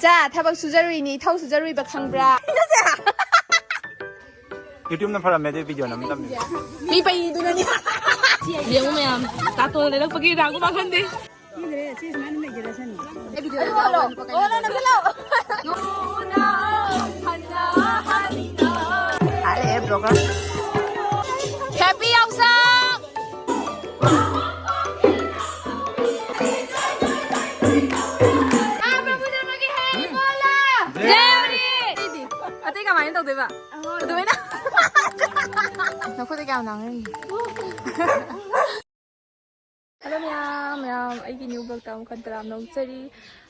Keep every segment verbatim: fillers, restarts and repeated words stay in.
ꯆꯥ, ꯊꯕꯛ ꯁꯨꯖꯔꯨꯏꯅꯤ, ꯏꯊꯧ ꯁꯨꯖꯔꯨꯏꯕ ꯈꯪꯕ꯭ꯔꯥ? YouTubeꯅ ꯐꯔꯝꯃꯦ ꯑꯗꯨ video ꯅꯝ ꯇꯝꯃꯤ꯫ ꯃꯤ ꯄꯩꯗꯨꯅꯅꯤ꯫ ꯌꯦꯡꯉꯨ ꯃꯌꯥꯝ, ꯀꯥꯇꯣꯟ ꯂꯩꯔꯛꯄꯒꯤ ꯔꯥꯒꯨ ꯃꯥꯡꯍꯟꯗꯦ꯫ Happy ꯌꯥꯎꯁꯪ! ꯑꯇꯩ ꯀꯃꯥꯏꯅ ꯇꯧꯗꯣꯏꯕ? ꯑꯗꯨꯃꯥꯏꯅ꯫ ꯅꯈꯨꯠꯇ ꯀꯌꯥꯝ ꯅꯥꯡꯉꯤ? Hello ꯃꯌꯥꯝ, ꯃꯌꯥꯝ ꯑꯩꯒꯤ new vlogꯇ ꯑꯃꯨꯛ ꯍꯟꯅ ꯇꯔꯥꯝꯅ ꯑꯣꯛꯆꯔꯤ꯫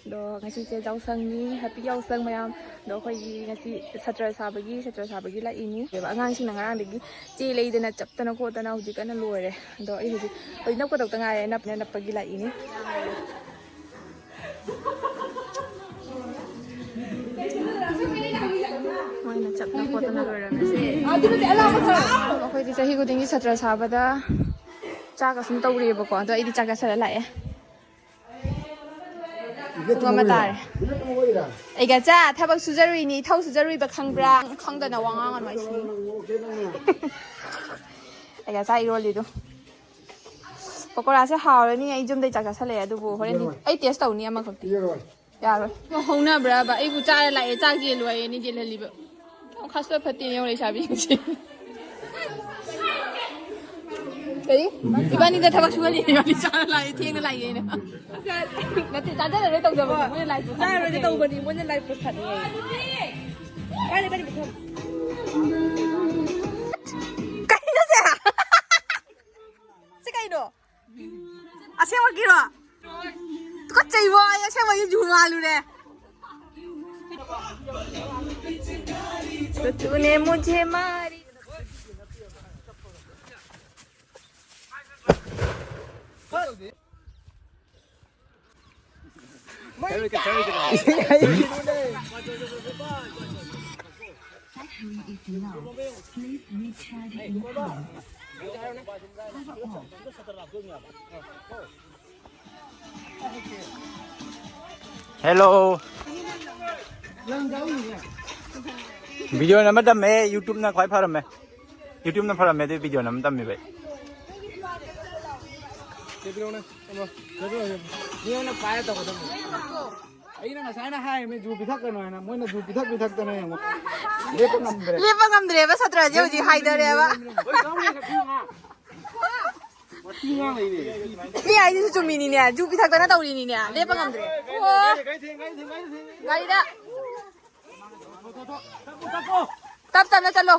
ꯑꯗꯣ ꯉꯁꯤꯁꯦ ꯌꯥꯎꯁꯪꯅꯤ, happy ꯌꯥꯎꯁꯪ ꯃꯌꯥꯝ꯫ ꯑꯗꯣ ꯑꯩꯈꯣꯏꯒꯤ ꯉꯁꯤ ꯁꯥꯇ꯭ꯔ ꯁꯥꯕꯒꯤ, ꯁꯥꯇ꯭ꯔ ꯁꯥꯕꯒꯤ ꯂꯥꯛꯏꯅꯤ꯫ ꯑꯉꯥꯡꯁꯤꯡꯅ ꯉꯔꯥꯡꯗꯒꯤ ꯆꯦ ꯂꯩꯗꯅ ꯆꯞꯇꯅ ꯈꯣꯠꯇꯅ ꯍꯧꯖꯤꯛ ꯀꯟꯅ ꯂꯣꯏꯔꯦ꯫ ꯑꯗꯣ ꯑꯩ ꯍꯧꯖꯤꯛ ꯍꯧꯖꯤꯛ ꯅꯞꯀꯗꯧꯇ ꯉꯥꯏꯔꯦ, ꯅꯞꯅ ꯅꯞꯄꯒꯤ ꯂꯥꯛꯏꯅꯤ꯫ ꯃꯣꯏꯅ ꯆꯞꯅ ꯈꯣꯠꯇꯅ ꯂꯣꯏꯔꯝꯃꯦ꯫ ꯑꯩꯈꯣꯏꯗꯤ ꯆꯍꯤ ꯈꯨꯗꯤꯡꯒꯤ ꯁꯥꯇ꯭ꯔ ꯁꯥꯕꯗ ꯆꯥꯛ ꯑꯁꯨꯝ ꯇꯧꯔꯤꯑꯕꯀꯣ, ꯑꯗꯣ ꯑꯩꯗꯤ ꯆꯥꯛ ꯆꯥꯁꯜꯂ ꯂꯥꯛꯑꯦ꯫ ꯄꯨꯡ ꯑꯃ ꯇꯥꯔꯦ꯫ ꯑꯩꯒ ꯆꯥ ꯊꯕꯛ ꯁꯨꯖꯔꯨꯏꯅꯤ, ꯏꯊꯧ ꯁꯨꯖꯔꯨꯏꯕ ꯈꯪꯕ꯭ꯔꯥ? ꯈꯪꯗꯅ ꯋꯥ ꯉꯥꯡꯒꯅꯨ ꯑꯩꯁꯤ꯫ ꯑꯩꯒ ꯆꯥ ꯏꯔꯣꯜꯂꯤꯗꯨ꯫ ꯄꯀꯣꯔꯥꯁꯦ ꯍꯥꯎꯔꯅꯤ꯫ ꯑꯩ ꯌꯨꯝꯗꯩ ꯆꯥꯛ ꯆꯥꯁꯜꯂꯛꯑꯦ, ꯑꯗꯨꯕꯨ ꯍꯣꯔꯦꯟꯗꯤ ꯑꯩ taste ꯇꯧꯅꯤ ꯑꯃꯈꯛꯇꯤ꯫ ꯌꯥꯔꯣꯏ꯫ ꯍꯧꯅꯕ꯭ꯔꯕ? ꯑꯩꯕꯨ ꯆꯥꯔ ꯂꯥꯛꯑꯦ, ꯆꯥꯛ ꯌꯦꯜꯂꯨ ꯍꯥꯏꯌꯦꯅꯦ, ꯌꯦꯜꯍꯜꯂꯤꯕ꯫ ꯌꯥꯝ ꯈꯥꯁꯄ ꯐꯠꯇꯦ ꯌꯦꯡꯉꯨ ꯂꯩꯁꯥꯕꯤꯁꯤꯡꯁꯦ꯫ ꯀꯔꯤ? ꯏꯕꯥꯅꯤꯗ ꯊꯕꯛ ꯁꯨꯍꯜꯂꯤ, ꯏꯕꯥꯅꯤ ꯆꯥꯔ ꯂꯥꯛꯑꯦ, ꯊꯦꯡꯅ ꯂꯥꯛꯑꯦ ꯑꯩꯅ꯫ ꯅꯠꯇꯦ, ꯆꯥꯖꯔꯔꯣꯏ ꯇꯧꯖꯕꯅꯤ, ꯃꯣꯏꯅ ꯂꯥꯏ ꯄꯨꯊꯣꯛ ꯆꯥꯔꯔꯣꯏꯗꯤ ꯇꯧꯕꯅꯤ, ꯃꯣꯏꯅ ꯂꯥꯏ ꯄꯨꯊꯣꯛ ꯀꯥꯏꯗ, ꯀꯥꯏꯗ ꯄꯨꯊꯣꯛ? ꯀꯩꯅꯣꯁꯦ? ꯁꯤ ꯀꯩꯅꯣ? ꯑꯁꯦꯡꯕꯒꯤꯔꯣ? ꯇꯨꯀꯠꯆꯩꯕꯣ, ꯑꯩ ꯑꯁꯦꯡꯕꯒꯤ ꯖꯨ ꯃꯥꯜꯂꯨꯔꯦ꯫ तो तूने मुझे मारी। Hello. ꯅꯪ ꯌꯥꯎꯔꯤꯅꯦ꯫ ꯚꯤꯗꯤꯑꯣ ꯅꯝꯕ ꯇꯝꯃꯦ, YouTubeꯅ ꯈ꯭ꯋꯥꯏ ꯐꯔꯝꯃꯦ꯫ YouTubeꯅ ꯐꯔꯝꯃꯦ ꯑꯗꯨꯏ ꯚꯤꯗꯤꯑꯣ ꯅꯝꯕ ꯇꯝꯃꯤꯕ ꯑꯩ꯫ ꯀꯩꯗꯧꯔꯣꯅꯦ? ꯑꯃ, ꯀꯩꯗꯧꯔꯣ? ꯃꯤ ꯑꯃꯅ ꯄꯥꯏꯔ ꯇꯧꯒꯗꯕꯅꯤ꯫ ꯑꯩꯅ ꯉꯁꯥꯏꯅ ꯍꯥꯏꯔꯤꯃꯦ, ꯖꯨ ꯄꯤꯊꯛꯀꯅꯨ ꯍꯥꯏꯅ, ꯃꯣꯏꯅ ꯖꯨ ꯄꯤꯊꯛ ꯄꯤꯊꯛꯇꯅ ꯌꯦꯡꯉꯣ꯫ ꯂꯦꯞꯄ ꯉꯝꯗ꯭ꯔꯦ꯫ ꯂꯦꯞꯄ ꯉꯝꯗ꯭ꯔꯦꯕ, ꯁꯥꯇ꯭ꯔꯁꯦ ꯍꯧꯖꯤꯛ ꯍꯥꯏꯊꯔꯦꯕ꯫ ꯃꯤ ꯍꯥꯏꯁꯤꯁꯨ ꯆꯨꯝꯃꯤꯅꯤꯅꯦ, ꯖꯨ ꯄꯤꯊꯛꯇꯅ ꯇꯧꯔꯤꯅꯤꯅꯦ, ꯂꯦꯞꯄ ꯉꯝꯗ꯭ꯔꯦ꯫ ꯑꯣ꯫ ꯒꯥꯔꯤꯗ꯫ ꯇꯞ ꯇꯞꯅ ꯆꯠꯂꯣ꯫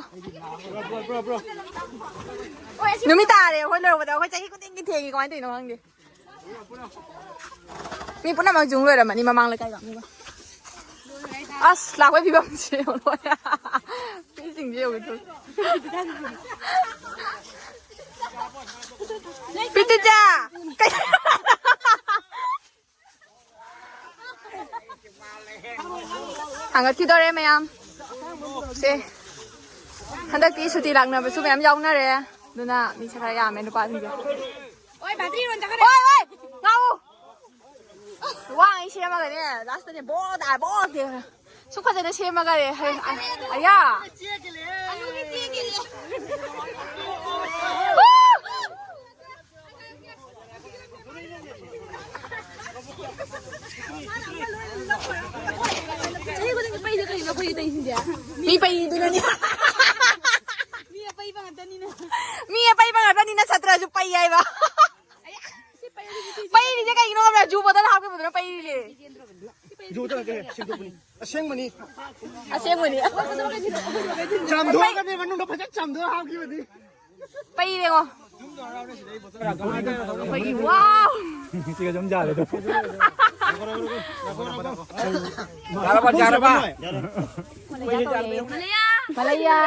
ꯅꯨꯃꯤꯠ ꯇꯥꯔꯦ, ꯑꯩꯈꯣꯏ ꯂꯣꯏꯔꯛꯄꯗ꯫ ꯑꯩꯈꯣꯏ ꯆꯍꯤ ꯈꯨꯗꯤꯡꯒꯤ ꯊꯦꯡꯉꯤ, ꯀꯃꯥꯏꯅ ꯇꯧꯔꯤꯅꯣ ꯈꯪꯗꯦ꯫ ꯃꯤ ꯄꯨꯝꯅꯃꯛ ꯖꯨꯡ ꯂꯣꯏꯔꯝꯃꯅꯤ ꯃꯃꯥꯡ ꯂꯩꯀꯥꯏꯒ꯫ ꯑꯁ, ꯂꯥꯛꯄꯩ ꯐꯤꯕꯝꯁꯦ ꯌꯦꯡꯉꯣ, ꯂꯣꯏꯔꯦ꯫ ꯃꯤꯁꯤꯡꯁꯦ ꯌꯦꯡꯉꯣ꯫ ꯄꯤꯇꯤꯆꯥ! ꯊꯥꯡꯒꯠꯈꯤꯗꯣꯔꯦ ꯃꯌꯥꯝ꯫ ꯁꯦ꯫ ꯍꯟꯗꯛꯇꯤ ꯁꯨꯇꯤ ꯂꯥꯛꯅꯕꯁꯨ ꯃꯌꯥꯝ ꯌꯥꯎꯅꯔꯦ꯫ ꯑꯗꯨꯅ ꯃꯤꯁꯦ ꯈꯔ ꯌꯥꯝꯃꯦ ꯅꯨꯄꯥꯁꯤꯡꯁꯦ꯫ ꯑꯣꯏ, ꯕꯥꯇ꯭ꯔꯤ ꯑꯣꯟ ꯆꯠꯈ꯭ꯔꯦ꯫ ꯑꯣꯏ, ꯑꯣꯏ! ꯉꯥꯎ! ꯋꯥ ꯑꯩ ꯁꯦꯝꯃꯒꯅꯦ, ꯂꯥꯁꯇꯅꯦ ꯕꯣ ꯇꯥꯔꯦ, ꯕꯣ ꯇꯥꯔꯦ꯫ ꯁꯨꯛ ꯐꯖꯅ ꯁꯦꯝꯃꯒꯅꯦ꯫ ꯍꯌꯦꯡ ꯑ-, ꯑꯌꯥ! ꯑꯅꯨꯒꯤ ꯆꯦꯟꯒꯦ꯫ ꯆꯍꯤ ꯈꯨꯗꯤꯡꯒꯤ ꯄꯩꯗ ꯀꯩꯅꯣ ꯑꯩꯈꯣꯏꯒꯤ ꯇꯧꯔꯤꯁꯤꯡꯁꯦ? ꯃꯤ ꯄꯩꯗꯨꯅꯅꯤ꯫ ꯃꯤ ꯑꯄꯩꯕ ꯉꯥꯛꯇꯅꯤꯅ꯫ ꯃꯤ ꯑꯄꯩꯕ ꯉꯥꯛꯇꯅꯤꯅ ꯁꯥꯇ꯭ꯔꯁꯨ ꯄꯩ ꯍꯥꯏꯕ꯫ ꯄꯩꯔꯤꯁꯦ ꯀꯩꯒꯤꯅꯣ ꯈꯪꯕ꯭ꯔꯥ? ꯖꯨ ꯕꯣꯇꯜ ꯍꯥꯞꯈꯤꯕꯗꯨꯅ ꯄꯩꯔꯤꯅꯦ꯫ ꯖꯨ ꯕꯣꯇꯜ ꯅꯠꯇꯦ, ꯁꯦꯡꯗꯣꯛꯄꯅꯤ꯫ ꯑꯁꯦꯡꯕꯅꯤ꯫ ꯑꯁꯦꯡꯕꯅꯤ꯫ ꯆꯥꯝꯊꯣꯛꯑꯒꯅꯦ, ꯃꯅꯨꯡꯗ ꯐꯖꯅ ꯆꯥꯝꯊꯣꯛꯑ ꯍꯥꯞꯈꯤꯕꯅꯤ꯫ ꯄꯩꯔꯦꯉꯣ꯫ ꯑꯩꯈꯣꯏꯒꯤ, ꯋꯥꯎ! ꯁꯤꯒ ꯁꯨꯝ ꯌꯥꯔꯦ ꯑꯗꯨꯝ꯫ ꯌꯥꯔꯕ, ꯌꯥꯔꯕ? ꯃꯂꯩꯌꯥ ꯀꯧꯔꯦ꯫ ꯃꯂꯩꯌꯥ! ꯃꯂꯩꯌꯥ!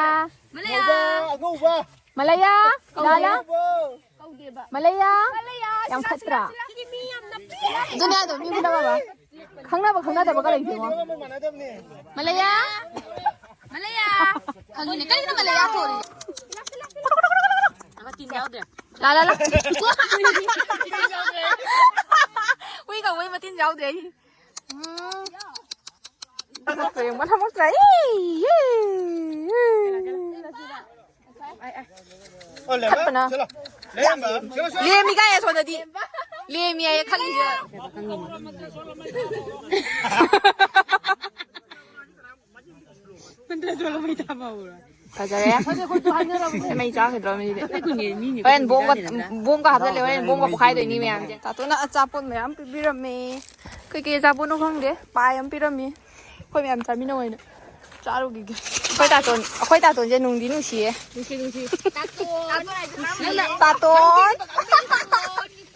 ꯃꯂꯩꯌꯥ! ꯑꯉꯧꯕ! ꯃꯂꯩꯌꯥ! ꯂꯥꯂꯥ! ꯑꯉꯧꯕ! ꯃꯂꯩꯌꯥ! ꯌꯥꯝ ꯈꯠꯇ꯭ꯔꯥ? ꯑꯗꯨꯅꯦ ꯑꯗꯣ, ꯃꯤ ꯄꯨꯝꯅꯃꯛ ꯈꯪꯅꯕ ꯈꯪꯅꯗꯕꯒ ꯂꯩꯇꯦꯉꯣ꯫ ꯃꯂꯩꯌꯥ! ꯃꯂꯩꯌꯥ! ꯈꯪꯉꯤꯅꯦ꯫ ꯀꯔꯤꯒꯤꯅꯣ ꯃꯂꯩꯌꯥ ꯊꯣꯛꯏ? ꯑꯃ ꯇꯤꯟ ꯌꯥꯎꯗ꯭ꯔꯦ꯫ ꯂꯥ, ꯂꯥ, ꯂꯥ꯫ ꯍꯨꯏ ꯀꯧꯕꯩ ꯃꯇꯤꯟ ꯌꯥꯎꯗ꯭ꯔꯦ ꯑꯩ꯫ ꯎꯝ꯫ ꯊꯝꯃꯛꯇ꯭ꯔꯦ, ꯌꯦꯡꯕ ꯊꯝꯃꯛꯇ꯭ꯔꯦ꯫ E, E, E. ꯑꯣ, ꯂꯦꯝꯕ, ꯈꯠꯄꯅ꯫ ꯆꯠꯂꯣ꯫ ꯂꯦꯝꯕ, ꯆꯠꯂꯣ, ꯆꯠꯂꯣ꯫ ꯂꯦꯝꯃꯤ ꯀꯥꯏ ꯑꯁꯣꯝꯗꯗꯤ꯫ ꯂꯦꯝꯃꯤ ꯍꯥꯏꯌꯦ ꯈꯜꯂꯤꯁꯦ꯫ ꯐꯖꯔꯦ꯫ ꯃꯩ ꯆꯥꯈꯤꯗ꯭ꯔꯣ ꯃꯤꯗꯤ? ꯍꯣꯔꯦꯟ ꯕꯣꯝꯒ, ꯕꯣꯝꯒ ꯍꯥꯞꯆꯜꯂꯦ꯫ ꯍꯣꯔꯦꯟ ꯕꯣꯝꯒ ꯄꯣꯈꯥꯏꯗꯣꯏꯅꯤ ꯃꯌꯥꯝꯁꯦ꯫ ꯇꯥꯇꯣꯅ ꯑꯆꯥꯄꯣꯠ ꯃꯌꯥꯝ ꯄꯤꯕꯤꯔꯝꯃꯦ꯫ ꯀꯩꯀꯩ ꯑꯆꯥꯄꯣꯠꯅꯣ ꯈꯪꯗꯦ꯫ ꯄꯥꯏ ꯑꯃ ꯄꯤꯔꯝꯃꯤ꯫ ꯑꯩꯈꯣꯏ ꯃꯌꯥꯝ ꯆꯥꯃꯤꯟꯅꯧ ꯍꯥꯏꯅ꯫ ꯆꯥꯔꯨꯈꯤꯒꯦ꯫ ꯑꯩꯈꯣꯏ ꯇꯥꯇꯣꯟ, ꯑꯩꯈꯣꯏ ꯇꯥꯇꯣꯟꯁꯦ ꯅꯨꯡꯗꯤ ꯅꯨꯡꯁꯤꯌꯦ꯫ ꯅꯨꯡꯁꯤ, ꯅꯨꯡꯁꯤ꯫ ꯇꯥꯇꯣꯟ꯫ ꯇꯥꯇꯣꯟ꯫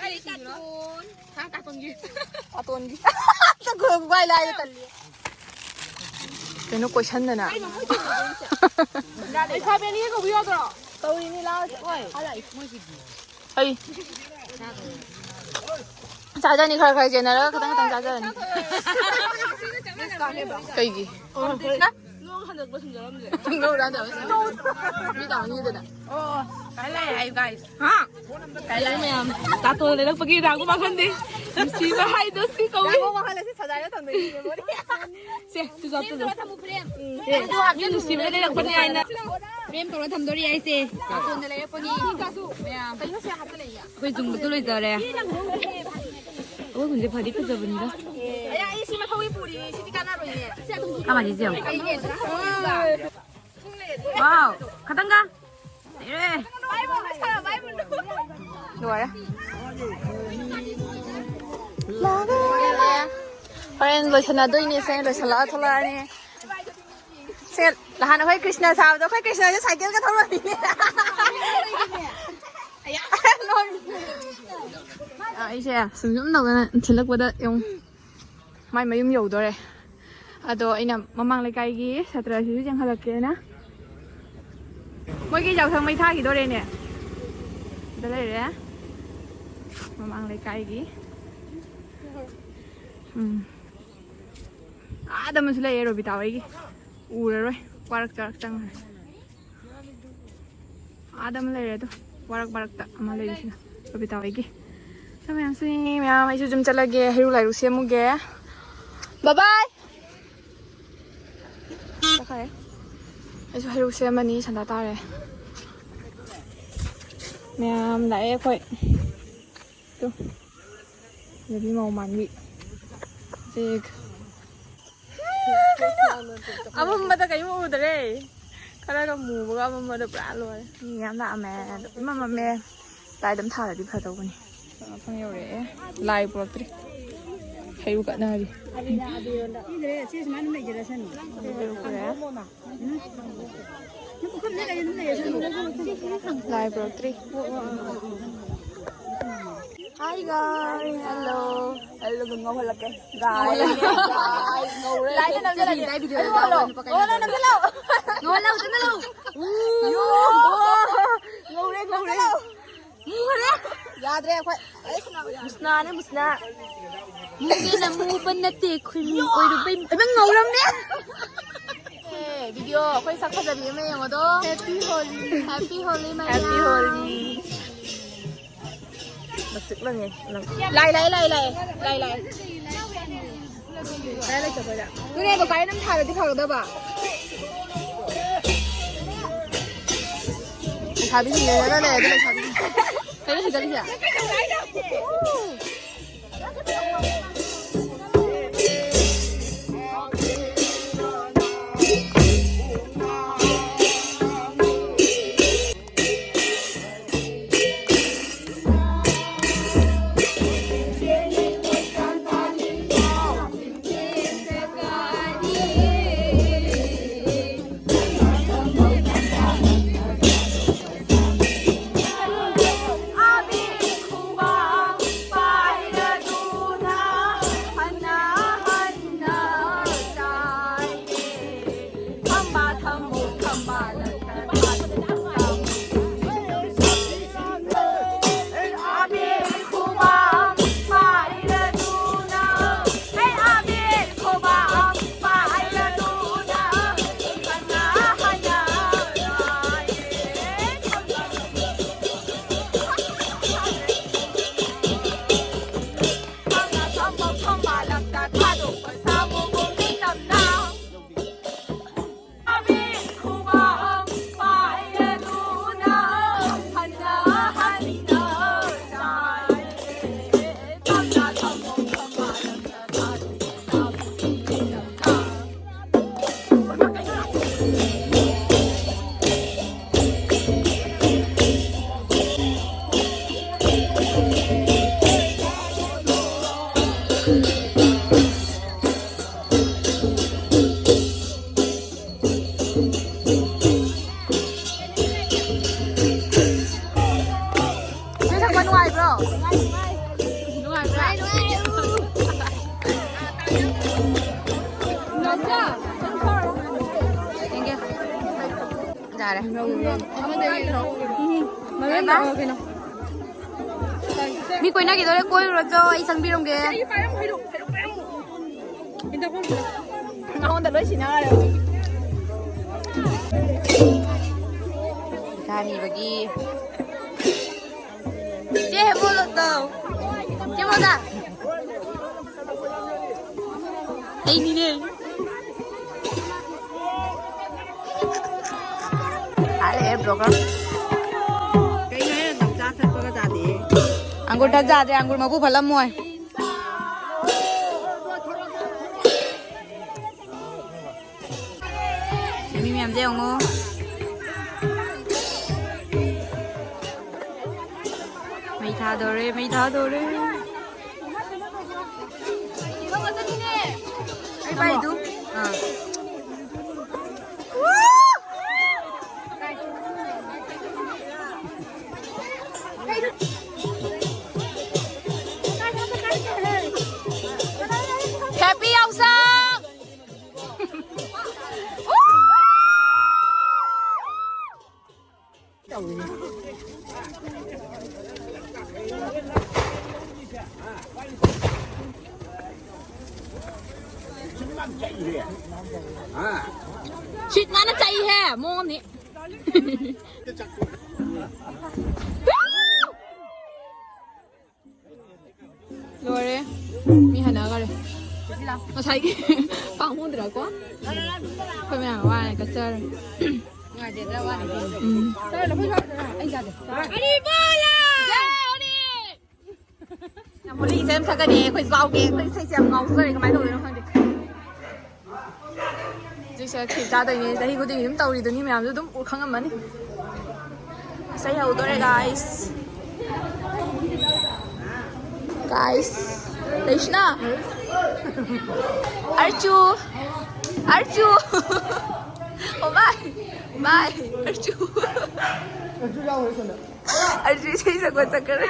ꯀꯔꯤ ꯇꯥꯇꯣꯟ? ꯍꯥ, ꯇꯥꯇꯣꯟꯒꯤ꯫ ꯇꯥꯇꯣꯟꯒꯤ꯫ ꯋꯥꯏ ꯂꯥꯏꯗ ꯇꯜꯂꯤ꯫ ꯀꯩꯅꯣ ꯀꯣꯏꯁꯟꯗꯅ꯫ ꯂꯩꯁꯥꯕꯤ ꯑꯅꯤ ꯀꯧꯕꯤ ꯌꯥꯗ꯭ꯔꯣ? ꯀꯧꯔꯤꯅꯤ, ꯂꯥꯛꯑꯣ꯫ ꯍꯣꯏ꯫ ꯑꯩ ꯆꯥꯖꯅꯤ, ꯈꯔ ꯈꯔ ꯆꯦꯟꯅꯔꯒ ꯈꯤꯇꯪ ꯈꯤꯇꯪ ꯆꯥꯖꯔꯅꯤ꯫ ꯀꯩꯒꯤ? ꯅꯣꯡ ꯍꯟꯗꯛꯄ ꯁꯨꯝ ꯆꯠꯂꯝꯗ꯭ꯔꯦ꯫ ꯁꯨꯝ ꯂꯧꯔ ꯍꯟꯗꯛꯄ ꯁꯨꯝ꯫ ꯃꯤ ꯇꯧꯅꯤꯗꯅ꯫ ꯑꯣ, ꯀꯥꯏ ꯂꯩ ꯍꯥꯏ, ꯒꯥꯏꯁ? ꯍꯥ? ꯀꯥꯏ ꯂꯩ ꯃꯌꯥꯝ? ꯇꯥꯇꯣꯟ ꯂꯩꯔꯛꯄꯒꯤ ꯔꯥꯒꯨ ꯃꯈꯜꯗꯤ ꯅꯨꯡꯁꯤꯕ ꯍꯥꯏꯗꯣ ꯁꯤ ꯀꯧꯏ꯫ ꯔꯥꯒꯨ ꯃꯈꯜ ꯑꯁꯤ ꯁꯖꯥꯏꯅ ꯊꯝꯗꯣꯏꯅꯤ, memory꯫ ꯁꯦ, ꯆꯨꯖꯥꯛ ꯆꯨꯖꯥꯛ꯫ ꯃꯤ ꯅꯨꯡꯁꯤꯕ ꯂꯩꯔꯛꯄꯅꯤ ꯍꯥꯏꯅ꯫ Frame ꯇꯧꯔ ꯊꯝꯗꯣꯔꯤ ꯍꯥꯏꯁꯦ꯫ ꯇꯥꯇꯣꯟꯗ ꯂꯩꯔꯛꯄꯅꯤ꯫ ꯃꯌꯥꯝ꯫ ꯀꯩꯅꯣ ꯁꯤ ꯍꯥꯞꯆꯜꯂꯛꯏꯁꯦ? ꯑꯩꯈꯣꯏ ꯖꯨꯝꯕꯗꯣ ꯂꯣꯏꯖꯔꯦ꯫ ꯑꯩꯈꯣꯏ ꯈꯨꯟꯁꯦ ꯐꯗꯤ ꯐꯖꯕꯅꯤꯗ꯫ ꯑꯩ, ꯑꯩ ꯁꯤ ꯃꯊꯧꯏ ꯄꯨꯔꯤ, ꯁꯤꯗꯤ ꯀꯥꯟꯅꯔꯣꯏꯅꯦ꯫ ꯀꯃꯥꯏꯅ ꯌꯦꯡꯉꯣ? ꯑꯩꯅꯦ, ꯁꯨꯝ ꯂꯩꯔꯗꯤ꯫ ꯋꯥꯎ, ꯈꯇꯪꯒ꯫ ꯂꯩꯔꯦ꯫ ꯂꯣꯏꯔꯦ꯫ ꯍꯣꯔꯦꯟ ꯂꯣꯏꯁꯟꯅꯗꯣꯏꯅꯦ, ꯁꯦ ꯂꯣꯏꯁꯜꯂꯛꯑ ꯊꯣꯛꯂꯛꯑꯅꯤ꯫ ꯁꯦ, ꯅꯍꯥꯟ ꯑꯩꯈꯣꯏ ꯀ꯭ꯔꯤꯁꯅ ꯁꯥꯕꯗꯣ, ꯑꯩꯈꯣꯏ ꯀ꯭ꯔꯤꯁꯅꯁꯦ ꯁꯥꯏꯀꯜꯒ ꯊꯧꯔꯝꯃꯤꯅꯦ꯫ ꯑꯩꯁꯦ ꯁꯨꯝ ꯁꯨꯝ ꯇꯧꯗꯅ ꯊꯤꯜꯂꯛꯄꯗ ꯌꯦꯡꯉꯨ꯫ ꯃꯥꯏ ꯃꯌꯨꯝ ꯌꯧꯗꯣꯔꯦ꯫ ꯑꯗꯣ ꯑꯩꯅ ꯃꯃꯥꯡ ꯂꯩꯀꯥꯏꯒꯤ ꯁꯥꯇ꯭ꯔꯁꯤꯁꯨ ꯆꯦꯟꯈꯠꯂꯛꯀꯦꯅ꯫ ꯃꯣꯏꯒꯤ ꯌꯥꯎꯁꯪ ꯃꯩ ꯊꯥꯈꯤꯗꯣꯔꯦꯅꯦ꯫ ꯁꯤꯗ ꯂꯩꯔꯦ꯫ ꯃꯃꯥꯡ ꯂꯩꯀꯥꯏꯒꯤ꯫ ꯎꯝ꯫ ꯑꯥꯗ ꯑꯃꯁꯨ ꯂꯩꯌꯦ ꯔꯣꯕꯤꯇꯥ ꯍꯣꯏꯒꯤ꯫ ꯎꯔꯔꯣꯏ꯫ ꯋꯥꯔꯛ ꯆꯥꯔꯛ ꯆꯪꯈ꯭ꯔꯦ꯫ ꯑꯥꯗ ꯑꯃ ꯂꯩꯔꯦ ꯑꯗꯣ꯫ ꯋꯥꯔꯛ ꯃꯔꯛꯇ ꯑꯃ ꯂꯩꯔꯤꯁꯤꯅ ꯔꯣꯕꯤꯇꯥ ꯍꯣꯏꯒꯤ꯫ ꯁꯤ ꯃꯌꯥꯝꯁꯤ ꯃꯌꯥꯝ ꯑꯩꯁꯨ ꯌꯨꯝ ꯆꯠꯂꯒꯦ꯫ ꯍꯩꯔꯨꯛ ꯂꯥꯏꯔꯨꯛ ꯁꯦꯝꯃꯨꯒꯦ꯫ Bye bye꯫ ꯐꯔꯦ, ꯑꯩꯁꯨ ꯍꯩꯔꯨꯛ ꯁꯦꯝꯃꯅꯤ, ꯁꯟꯗꯥ ꯇꯥꯔꯦ꯫ ꯃꯌꯥꯝ ꯂꯥꯛꯑꯦ ꯑꯩꯈꯣꯏ꯫ ꯇꯨ, ꯅꯨꯄꯤ ꯃꯧ ꯃꯥꯟꯕꯤ꯫ ꯆꯦꯛ꯫ ꯀꯩꯅꯣ? ꯑꯃꯝꯕꯗ ꯀꯔꯤꯝ ꯎꯗ꯭ꯔꯦ꯫ ꯈꯔꯒ ꯃꯨꯕꯒ ꯑꯃꯝꯕꯗ ꯄꯨꯔꯥ ꯂꯣꯏꯔꯦ꯫ ꯃꯤ ꯌꯥꯝ ꯂꯥꯛꯑꯝꯃꯦ꯫ ꯑꯗꯣ ꯏꯃꯝ ꯃꯝꯃꯦ꯫ ꯂꯥꯏꯠ ꯑꯃ ꯊꯥꯜꯂꯗꯤ ꯐꯗꯧꯕꯅꯤ꯫ ꯃꯐꯝ ꯌꯧꯔꯛꯑꯦ꯫ ꯂꯥꯏ ꯄꯨꯔꯛꯇ꯭ꯔꯤ꯫ ꯍꯩꯔꯨꯛ ꯀꯠꯅꯔꯤ꯫ ꯂꯥꯏ ꯄꯨꯔꯛꯇ꯭ꯔꯤ꯫ Hi guys, hello. Hello, ꯉꯧꯍꯜꯂꯛꯀꯦ꯫ Guys, guys, ꯉꯧꯔꯦ꯫ ꯂꯥꯏꯗ ꯅꯝꯁꯤꯜꯂꯒꯦ꯫ ꯂꯥꯏ video ꯅꯝꯁꯤꯜꯂꯣ꯫ ꯅꯝꯁꯤꯜꯂꯣ꯫ ꯉꯧꯔꯦ, ꯉꯧꯔꯦ꯫ ꯃꯨꯈ꯭ꯔꯦ꯫ ꯌꯥꯗ꯭ꯔꯦ ꯑꯩꯈꯣꯏ꯫ ꯃꯨꯁꯅꯥꯅꯦ, ꯃꯨꯁꯅꯥ꯫ ꯃꯨꯒꯦꯅ ꯃꯨꯕ ꯅꯠꯇꯦ, ꯈꯨꯏꯃꯨ ꯑꯣꯏꯔꯨꯕꯩ꯫ ꯏꯃꯥ, ꯉꯧꯔꯝꯃꯦ꯫ ꯑꯦ, video ꯑꯩꯈꯣꯏ ꯁꯛ ꯐꯖꯕꯤ ꯑꯃ ꯌꯦꯡꯉꯣꯗꯣ꯫ Happy Holi꯫ Happy Holi, ꯃꯌꯥꯝ꯫ Happy Holi꯫ ꯃꯆꯤꯛ ꯂꯪꯉꯦ, ꯂꯪ-, ꯂꯥꯏ, ꯂꯥꯏ, ꯂꯥꯏ, ꯂꯥꯏ, ꯂꯥꯏ, ꯂꯥꯏ꯫ ꯀꯥꯏ ꯂꯩꯇꯕꯗ? ꯑꯗꯨꯅꯦ, ꯑꯗꯣ ꯀꯥꯏ ꯅꯪ ꯊꯥꯔꯗꯤ ꯐꯒꯗꯕ? ꯂꯩꯁꯥꯕꯤꯁꯤꯡ ꯂꯩꯔꯒ ꯂꯩꯔꯗꯤ ꯂꯩꯁꯥꯕꯤꯁꯤꯡ꯫ ꯀꯩꯅꯣ ꯁꯤ ꯆꯠꯂꯤꯁꯦ? ꯌꯦꯡꯒꯦ꯫ ꯌꯥꯔꯦ꯫ ꯃꯔꯣꯟ ꯇꯧꯔꯣ ꯀꯩꯅꯣ꯫ ꯃꯤ ꯀꯣꯏꯅꯈꯤꯗꯧꯔꯦ, ꯀꯣꯏꯔꯨꯔꯣ ꯆꯣ, ꯑꯩ ꯁꯪꯕꯤꯔꯝꯒꯦ꯫ ꯅꯉꯣꯟꯗ ꯂꯣꯏ ꯁꯤꯟꯅꯔꯦ ꯍꯧꯖꯤꯛ꯫ ꯊꯥꯅꯤꯕꯒꯤ꯫ ꯆꯦ ꯍꯦꯃꯣꯂꯣꯗꯣ꯫ ꯆꯦ ꯃꯣꯗꯥ꯫ ꯑꯩꯅꯤꯅꯦ꯫ ꯍꯥꯏꯔꯛꯑꯦ ꯕ꯭ꯂꯣꯒꯔ꯫ ꯀꯩꯅꯣ ꯍꯦ, ꯅꯥꯎꯆꯥ ꯊꯛꯄꯒ ꯆꯥꯗꯦ꯫ ꯑꯪꯒꯨꯔ ꯊꯛ ꯆꯥꯗꯦ, ꯑꯪꯒꯨꯔ ꯃꯀꯨ ꯐꯠꯂꯝꯃꯣꯏ꯫ ꯃꯤ ꯃꯌꯥꯝꯁꯦ ꯌꯦꯡꯉꯣ꯫ ꯃꯩ ꯊꯥꯗꯣꯔꯦ, ꯃꯩ ꯊꯥꯗꯣꯔꯦ꯫ ꯑꯩ ꯄꯥꯏꯗꯨ꯫ ꯑꯥ꯫ Happy ꯌꯥꯎꯁꯪ! ꯁꯤꯠ ꯅꯥꯟꯅ ꯆꯥꯏꯍꯦ, ꯃꯑꯣꯡꯅꯤ꯫ ꯂꯣꯏꯔꯦ꯫ ꯃꯤ ꯍꯟꯅꯈꯔꯦ꯫ ꯉꯁꯥꯏꯒꯤ ꯄꯥꯝꯃꯨꯗ꯭ꯔꯥꯀꯣ? ꯑꯩꯈꯣꯏ ꯃꯌꯥꯝ ꯋꯥꯅ ꯀꯠꯆꯔꯦ꯫ ꯎꯝ꯫ ꯌꯥꯝ ꯍꯣꯂꯤ ꯏꯁꯩ ꯑꯃ ꯁꯛꯀꯅꯤ꯫ ꯑꯩꯈꯣꯏ ꯆꯥꯎꯒꯦ꯫ ꯑꯩꯈꯣꯏ ꯏꯁꯩꯁꯦ ꯌꯥꯝ ꯉꯥꯎꯖꯔꯦ꯫ ꯀꯃꯥꯏꯅ ꯇꯧꯗꯣꯏꯅꯣ ꯈꯪꯗꯦ꯫ ꯍꯧꯖꯤꯛꯁꯦ ꯈꯦꯆꯤ ꯆꯥꯗꯣꯏꯅꯦ꯫ ꯆꯍꯤ ꯈꯨꯗꯤꯡꯒꯤ ꯑꯗꯨꯝ ꯇꯧꯔꯤꯗꯨꯅꯤ꯫ ꯃꯌꯥꯝꯁꯨ ꯑꯗꯨꯝ ꯎ ꯈꯪꯉꯝꯃꯅꯤ꯫ ꯏꯁꯩ ꯍꯧꯗꯣꯔꯦ, guys꯫ Guys, ꯂꯩꯁꯅꯥ꯫ ꯑꯔꯆꯨ꯫ ꯑꯔꯆꯨ꯫ ꯑꯣ, bye꯫ Bye꯫ ꯑꯔꯆꯨ꯫ ꯑꯔꯆꯨ ꯏꯁꯩ ꯁꯛꯄ ꯆꯠꯈ꯭ꯔꯦ꯫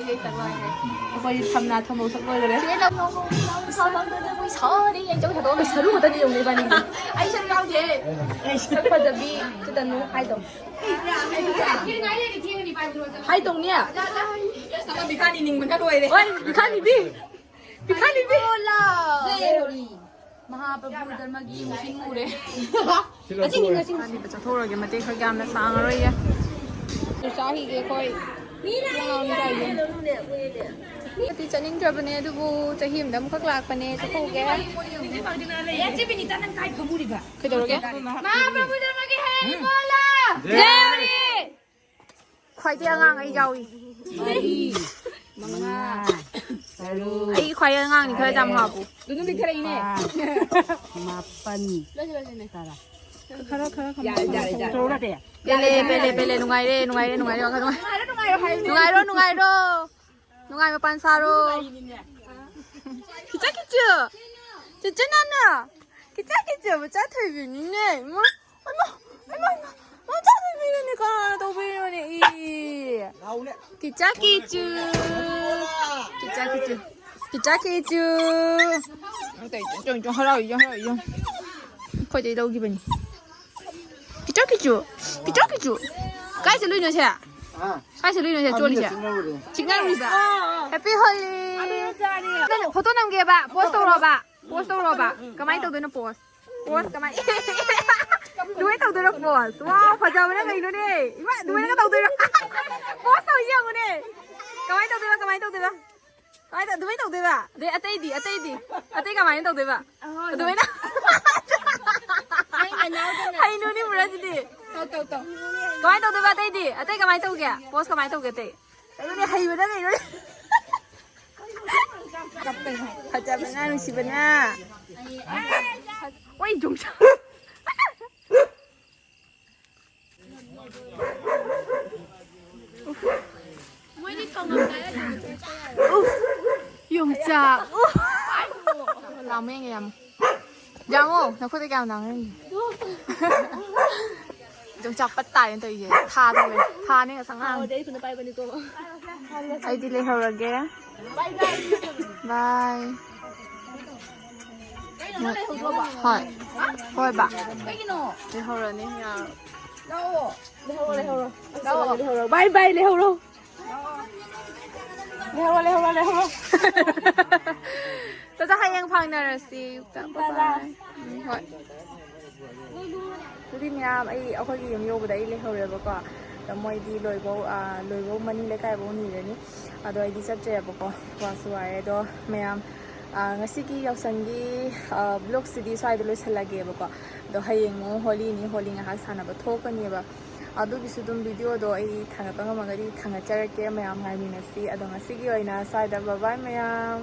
ꯑꯩꯈꯣꯏ ꯁꯝꯅꯥ ꯊꯝꯕꯧ ꯁꯛ ꯂꯣꯏꯈꯔꯦ꯫ ꯁꯥꯎꯗꯅ ꯃꯣꯏ ꯁꯥꯎꯔꯅꯤ꯫ ꯑꯩ ꯆꯧ ꯊꯥꯗꯣꯛꯑꯒ ꯁꯔꯨ ꯈꯛꯇꯅꯤ ꯌꯦꯡꯉꯨꯅꯦ ꯏꯕꯥꯅꯤꯒꯤ꯫ ꯑꯩ ꯁꯔꯨ ꯌꯥꯎꯗꯦ꯫ ꯁꯛ ꯐꯖꯕꯤ ꯆꯤꯇꯅꯨ ꯍꯥꯏꯗꯧ꯫ ꯍꯥꯏꯗꯧꯅꯦ꯫ ꯑꯃ ꯕꯤꯈꯥꯅꯤ ꯅꯤꯡꯕꯅ ꯂꯣꯏꯔꯦ꯫ ꯍꯣꯏ, ꯕꯤꯈꯥꯅꯤꯕꯤ꯫ ꯕꯤꯈꯥꯅꯤꯕꯤ꯫ ꯃꯍꯥꯄ꯭ꯔꯚꯨ ꯙꯔꯃꯒꯤ ꯃꯤꯁꯤꯡ ꯎꯔꯦ꯫ ꯆꯠꯊꯣꯛꯎꯔꯒꯦ, ꯃꯇꯦꯛ ꯈꯔ ꯌꯥꯝꯅ ꯁꯥꯡꯉꯔꯣꯏꯒꯦ꯫ ꯆꯥꯈꯤꯒꯦ ꯑꯩꯈꯣꯏ꯫ ꯆꯠꯇꯤ ꯆꯠꯅꯤꯡꯗ꯭ꯔꯕꯅꯦ, ꯑꯗꯨꯕꯨ ꯆꯍꯤ ꯑꯃꯗ ꯑꯃꯨꯛꯈꯛ ꯂꯥꯛꯄꯅꯦ, ꯆꯠꯊꯣꯛꯎꯒꯦ꯫ ꯀꯩꯗꯧꯔꯒꯦ? ꯃꯍꯥꯄ꯭ꯔꯚꯨ ꯙꯔꯃꯒꯤ ꯍꯦ ꯕꯣꯂꯥ! ꯈ꯭ꯋꯥꯏꯗꯩ ꯑꯉꯥꯡ ꯑꯩ ꯌꯥꯎꯏ꯫ ꯃꯔꯤ, ꯃꯉꯥ, ꯇꯔꯨꯛ, ꯑꯩ ꯈ꯭ꯋꯥꯏ ꯑꯉꯥꯡꯅꯤ, ꯈꯔ ꯌꯥꯝ ꯍꯥꯞꯄꯨ꯫ ꯑꯗꯨ ꯅꯨꯃꯤꯠ ꯈꯔ ꯏꯅꯦ꯫ ꯅꯤꯄꯥꯟ, ꯃꯥꯄꯟ, ꯇꯔꯥ꯫ ꯈꯔ, ꯈꯔ, ꯈꯔ ꯌꯥꯔꯦ, ꯌꯥꯔꯦ, ꯌꯥꯔꯦ꯫ ꯇꯔꯨꯛ ꯅꯠꯇꯦ꯫ ꯄꯦꯜꯂꯦ, ꯄꯦꯜꯂꯦ, ꯄꯦꯜꯂꯦ, ꯅꯨꯡꯉꯥꯏꯔꯦ, ꯅꯨꯡꯉꯥꯏꯔꯦ, ꯅꯨꯡꯉꯥꯏꯔꯦ, ꯋꯥꯈꯜ ꯅꯨꯡꯉꯥꯏ-, ꯅꯨꯡꯉꯥꯏꯔꯣ, ꯅꯨꯡꯉꯥꯏꯔꯣ ꯍꯥꯏꯕꯅꯦ꯫ ꯅꯨꯡꯉꯥꯏꯔꯣ, ꯅꯨꯡꯉꯥꯏꯔꯣ꯫ ꯅꯨꯡꯉꯥꯏ ꯃꯄꯥꯟ ꯁꯥꯔꯣ꯫ ꯅꯨꯡꯉꯥꯏꯔꯤꯅꯤꯅꯦ꯫ ꯈꯤꯇ ꯈꯤꯇ꯫ ꯆꯤꯆꯦ ꯅꯥꯅ꯫ ꯈꯤꯇ ꯈꯤꯇ ꯃꯆꯥ ꯊꯣꯏꯕꯤꯅꯤꯅꯦ꯫ ꯏꯃꯥ, ꯏꯃꯥ, ꯏꯃꯥ, ꯏꯃꯥ, ꯃꯆꯥ ꯊꯣꯏꯕꯤꯅꯅꯦ ꯀꯅꯥꯅ ꯇꯧꯕꯤꯔꯤꯅꯣꯅꯦ? ꯏ꯫ ꯀꯤꯆꯥ ꯀꯤꯆꯨ꯫ ꯀꯤꯆꯥ ꯀꯤꯆꯨ꯫ ꯀꯤꯆꯥ ꯀꯤꯆꯨ꯫ ꯍꯔꯥꯎ, ꯍꯔꯥꯎ, ꯍꯔꯥꯎ꯫ ꯑꯩꯈꯣꯏꯗꯩ ꯂꯧꯈꯤꯕꯅꯤ꯫ ꯀꯤꯆꯥ ꯀꯤꯆꯨ꯫ ꯀꯤꯆꯥ ꯀꯤꯆꯨ꯫ ꯀꯥꯏ ꯆꯠꯂꯨꯏꯅꯣ ꯁꯦ? ꯍꯥ? ꯀꯥꯏ ꯆꯠꯂꯨꯏꯅꯣ ꯁꯦ ꯑꯥ, ꯆꯣꯜꯂꯤꯁꯦ? ꯃꯤꯅ ꯆꯤꯛꯅꯔꯨꯔꯦ꯫ ꯆꯤꯛꯅꯔꯨꯔꯤꯕ? ꯑꯥ, ꯑꯥ꯫ Happy Holi! ꯑꯗꯨ ꯆꯥꯔꯤ꯫ ꯐꯣꯇꯣ ꯅꯝꯒꯦꯕ, ꯄꯣꯁ ꯇꯧꯔꯣꯕ꯫ ꯄꯣꯁ ꯇꯧꯔꯣꯕ꯫ ꯀꯃꯥꯏꯅ ꯇꯧꯗꯣꯏꯅꯣ ꯄꯣꯁ? ꯄꯣꯁ ꯀꯃꯥꯏ-, ꯑꯗꯨꯃꯥꯏꯅ ꯇꯧꯗꯣꯏꯔꯣ ꯄꯣꯁ? ꯋꯥꯎ, ꯐꯖꯕꯅ ꯀꯩꯅꯣꯅꯦ? ꯏꯃꯥ, ꯑꯗꯨꯃꯥꯏꯅꯒ ꯇꯧꯗꯣꯏꯔꯣ? ꯄꯣꯁ ꯇꯧꯔꯤꯁꯦ ꯌꯦꯡꯉꯨꯅꯦ꯫ ꯀꯃꯥꯏꯅ ꯇꯧꯗꯣꯏꯕ? ꯀꯃꯥꯏꯅ ꯇꯧꯗꯣꯏꯕ? ꯀꯃꯥꯏꯅ ꯇꯧ-, ꯑꯗꯨꯃꯥꯏꯅ ꯇꯧꯗꯣꯏꯕ? ꯑꯗꯩ ꯑꯇꯩꯗꯤ, ꯑꯇꯩꯗꯤ? ꯑꯇꯩ ꯀꯃꯥꯏꯅ ꯇꯧꯗꯣꯏꯕ? ꯑꯗꯨꯃꯥꯏꯅ? ꯅꯪ ꯅꯅꯥꯎꯗꯅ ꯍꯩꯅꯨꯅꯤ ꯄꯨꯔꯥ ꯁꯤꯗꯤ꯫ ꯇꯧ, ꯇꯧ, ꯇꯧ꯫ ꯀꯃꯥꯏꯅ ꯇꯧꯗꯣꯏꯕ ꯑꯇꯩꯗꯤ? ꯑꯇꯩ ꯀꯃꯥꯏꯅ ꯇꯧꯒꯦ? ꯄꯣꯁ ꯀꯃꯥꯏꯅ ꯇꯧꯒꯦ ꯑꯇꯩ? ꯑꯗꯨꯅꯦ ꯍꯩꯕꯅ ꯀꯩꯅꯣ? ꯐꯖꯕꯅ ꯅꯨꯡꯁꯤꯕꯅ꯫ ꯑꯣꯏ, ꯌꯣꯡꯆꯥꯛ꯫ ꯃꯣꯏꯗꯤ ꯀꯪꯉꯝꯗꯥꯏꯗ ꯎꯐ, ꯌꯣꯡꯆꯥꯛ꯫ ꯎꯐ꯫ ꯂꯥꯝꯃꯦ, ꯌꯥꯝ꯫ ꯌꯥꯝꯃꯣ, ꯅꯈꯨꯠꯇ ꯀꯌꯥꯝ ꯂꯥꯝꯒꯦ ꯌꯦꯡꯒꯦ꯫ ꯌꯣꯡꯆꯥꯛ ꯄꯠ ꯇꯥꯔꯦꯅ ꯇꯧꯔꯤꯁꯦ꯫ ꯊꯥꯗꯧꯔꯦ꯫ ꯊꯥꯅꯦ ꯉꯁꯪ ꯉꯥꯡ꯫ ꯑꯩꯗꯤ ꯂꯩꯍꯧꯔꯒꯦ꯫ ꯕꯥꯏ꯫ ꯍꯣꯏ꯫ ꯍꯣꯏ ꯕꯥ꯫ ꯂꯩꯍꯧꯔꯅꯤ ꯌꯥꯔꯣꯏ꯫ ꯂꯥꯛꯑꯣ꯫ ꯂꯩꯍꯧꯔꯣ, ꯂꯩꯍꯧꯔꯣ꯫ ꯂꯥꯛꯑꯣ꯫ ꯂꯩꯍꯧꯔꯣ꯫ ꯕꯥꯏ ꯕꯥꯏ, ꯂꯩꯍꯧꯔꯣ꯫ ꯂꯩꯍꯧꯔꯣ, ꯂꯩꯍꯧꯔꯣ, ꯂꯩꯍꯧꯔꯣ꯫ ꯇꯥꯇꯥ, ꯍꯌꯦꯡ ꯐꯥꯡꯅꯔꯁꯤ꯫ ꯕꯥꯏ ꯕꯥꯏ꯫ ꯎꯝ, ꯍꯣꯏ꯫ ꯑꯗꯨꯗꯤ ꯃꯌꯥꯝ, ꯑꯩ ꯑꯩꯈꯣꯏꯒꯤ ꯌꯨꯝ ꯌꯧꯕꯗ ꯑꯩ ꯂꯩꯍꯧꯔꯦꯕꯀꯣ꯫ ꯑꯗꯣ ꯃꯣꯏꯗꯤ ꯂꯣꯏꯕꯧ, ꯑꯥ, ꯂꯣꯏꯕꯧ ꯃꯅꯤꯡ ꯂꯩꯀꯥꯏꯐꯧ ꯅꯤꯔꯅꯤ꯫ ꯑꯗꯣ ꯑꯩꯗꯤ ꯆꯠꯇ꯭ꯔꯦꯕꯀꯣ꯫ ꯋꯥꯁꯨ ꯋꯥꯔꯦ꯫ ꯑꯗꯣ ꯃꯌꯥꯝ, ꯑꯥ, ꯉꯁꯤꯒꯤ ꯌꯥꯎꯁꯪꯒꯤ, ꯑꯥ, vlogꯁꯤꯗꯤ ꯁ꯭ꯋꯥꯏꯗ ꯂꯣꯏꯁꯤꯜꯂꯒꯦꯕꯀꯣ꯫ ꯑꯗꯣ ꯍꯌꯦꯡ ꯑꯃꯨꯛ ꯍꯣꯂꯤꯅꯤ, ꯍꯣꯂꯤ ꯉꯥꯏꯍꯥꯛ ꯁꯥꯟꯅꯕ ꯊꯣꯛꯀꯅꯦꯕ꯫ ꯑꯗꯨꯒꯤꯁꯨ ꯑꯗꯨꯝ videoꯗꯣ ꯑꯩ ꯊꯥꯡꯒꯠꯄ ꯉꯝꯃꯒꯗꯤ ꯊꯥꯡꯒꯠꯆꯔꯛꯀꯦ꯫ ꯃꯌꯥꯝ ꯉꯥꯏꯃꯤꯟꯅꯁꯤ꯫ ꯑꯗꯣ ꯉꯁꯤꯒꯤ ꯑꯣꯏꯅ ꯁ꯭ꯋꯥꯏꯗ bye bye ꯃꯌꯥꯝ꯫